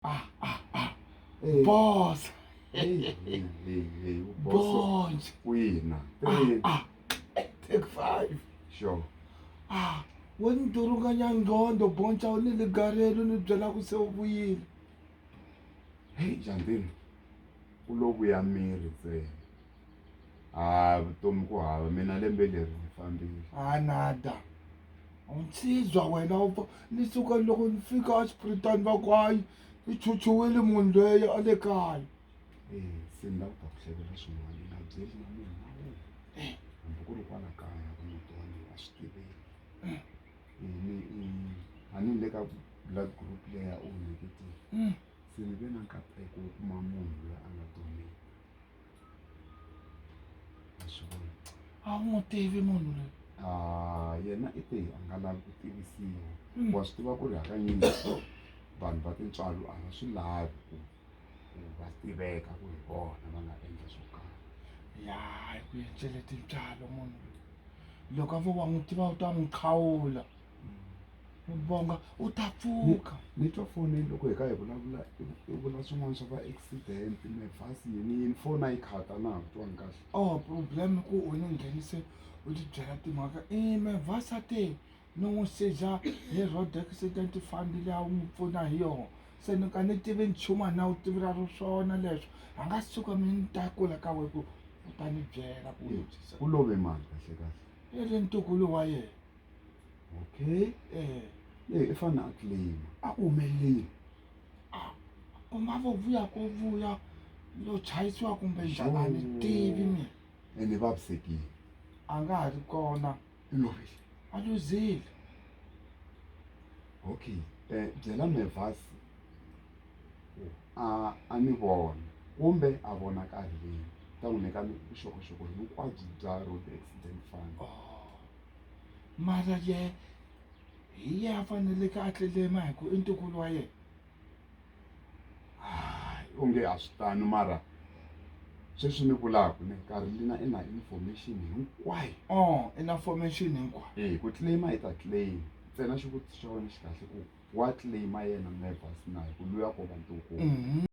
Ah, ah, ah. Hey. Boss. Hey, hey, hey, hey, boss. Bonj. Wina. Ah, Three. ah. Take five. Sure. Ah, wo ni durunganya ngqondo bonca u ni ligarelo ni byela ku se u vuyile. Hey, Jandini. Ku lo vuya miri ntsena. Ha, vutomi ku hava mina lembe leri ni fambile. Ah, nada. Unsizwa wena u pfa ni suka loko ni fika exipuritani va ku hayi i chuchuwile munhu loyi a le kaya. Eh, se ni lava ku ta ku hlevela swin'wana ni nga byeli na munhu na wun'we. Hambi ku ri kwala kaya ka muti wa mina a swi tiveki. Eh, ni a ni le ka blood group leya O negative. Se ni ve na nkateko wo kuma munhu loyi a nga donate. Ma swi vona? A wu n'wi tivi munhu loyi. Ah, yena i te a nga lavi ku tivisiwa. Wa swi tiva ku ri hakanyingi vanhu va tintswalo a va swi lavi ku ku va tiveka ku hi vona va nga endla swo karhi. Ya hi ku endlele tintswalo munhu loyi. Loko a vo wa n'wi tiva u ta n'wi qhawula. Bonga u ta pfuka. Ni twa fonini loko hi kha hi vulavula i vula swin'wana swa va accident mevhasi yini yini foni a yi khata na ha ku twangi kahle. Oh problem ku u ni nghenise u ti byela timhaka i mevhasi a te ni n'wi seja hi road accident fund leyi a wu n'wi pfuna hi yona se ni ka ni tivi nchumu a na wu tivi ra swona leswo a nga suka mi ni ta kula ka we ku u ta ni byela ku Ku love mani kahle kahle? I ri ntukulu wa yena. Okay. Eh. Leyi i fanele a claim. A ku humelele yini? Ah, ku nga vo vuya ko vuya lo chayisiwa kumbe njhani a ni tivi mina. Ene vavisekile. A nga ha ri kona. I lovile. A luzile. Okay. Eh, byela Mevasi ku a a ni vona kumbe a vona karhi leyi ta n'wi nyika vuxokoxoko hinkwabyo bya road accident fund. Oh. Mara ye hi ye a faneleke a tlelema hi ku i ntukulu wa yena. Hayi onge a swi tano mara sweswi ni vulaka ni nkarhi lina i na information hinkwayo. Oh, i na information hinkwayo. Eh, ku claim-a i ta claim ntsena xivutiso xa wena xi kahle ku wa claim-a yena Mevas na hi ku luya ko va ntukulu.